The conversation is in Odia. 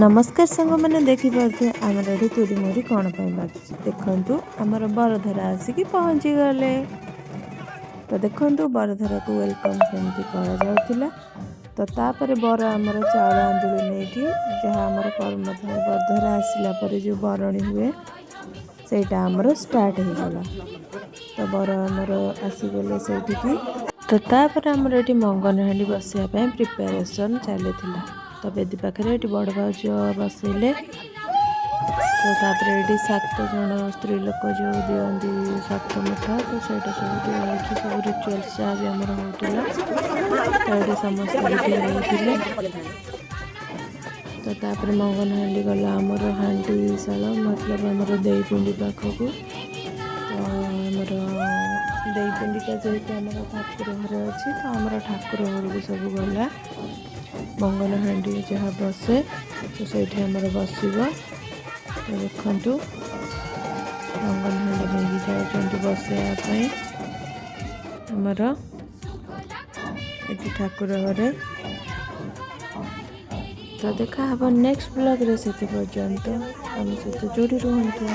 ନମସ୍କାର ସାଙ୍ଗମାନେ, ଦେଖିପାରୁଥିବେ ଆମର ଏଠି ତୁରି ମୁରି କ'ଣ ପାଇଁ ବାଜୁଛି। ଦେଖନ୍ତୁ, ଆମର ବରଧରା ଆସିକି ପହଞ୍ଚିଗଲେ। ତ ଦେଖନ୍ତୁ, ବରଧରାକୁ welcome କେମିତି କରାଯାଉଥିଲା। ତ ତାପରେ ବର ଆମର ଚାଉଳ ଆଞ୍ଜୁଳି ନେଇକି, ଯାହା ଆମର କର୍ମ ଥାଏ, ବରଧରା ଆସିଲା ପରେ ଯେଉଁ ବରଣୀ ହୁଏ, ସେଇଟା ଆମର ଷ୍ଟାର୍ଟ ହେଇଗଲା। ତ ବର ଆମର ଆସିଗଲେ ସେଇଠିକି। ତ ତାପରେ ଆମର ଏଠି ମଙ୍ଗନହାଣ୍ଡି ବସିବା ପାଇଁ ପ୍ରିପାରେସନ୍ ଚାଲିଥିଲା। ତ ବେଦି ପାଖରେ ଏଠି ବଡ଼ ଭାଉଜ ବସେଇଲେ। ତ ତାପରେ ଏଠି ସାତ ଜଣ ସ୍ତ୍ରୀ ଲୋକ ଯେଉଁ ଦିଅନ୍ତି ସାତ ମୁଠା, ତ ସେଇଟା ସବୁ ଦିଆହେଉଛି। ସବୁ ରିଚୁଆଲ୍ସ ଯାହା ବି ଆମର ହେଉଥିଲା, ତ ଏଠି ସମସ୍ତେ ଏଠି ରହୁଥିଲେ। ତ ତାପରେ ମଙ୍ଗନହାଣ୍ଡି ଗଲା ଆମର ହାଣ୍ଡିଶାଳ, ମତଲବ ଆମର ଦେଇପିଣ୍ଡି ପାଖକୁ। ତ ଆମର ଦେଇପିଣ୍ଡିଟା ଯେହେତୁ ଆମର ଠାକୁର ଘରେ ଅଛି, ତ ଆମର ଠାକୁର ଘରକୁ ସବୁ ଗଲା। ମଙ୍ଗନହାଣ୍ଡି ଯାହା ବସେ, ତ ସେଇଠି ଆମର ବସିବ। ତ ଦେଖନ୍ତୁ, ମଙ୍ଗନହାଣ୍ଡି ନେଇକି ଯାଉଛନ୍ତି ବସେଇବା ପାଇଁ ଆମର ଏଠି ଠାକୁର ଘରେ। ତ ଦେଖା ହେବ ନେକ୍ସଟ ବ୍ଲଗ୍ରେ, ସେଥି ପର୍ଯ୍ୟନ୍ତ ଆମ ସହିତ ଯୋଡ଼ି ରୁହନ୍ତୁ।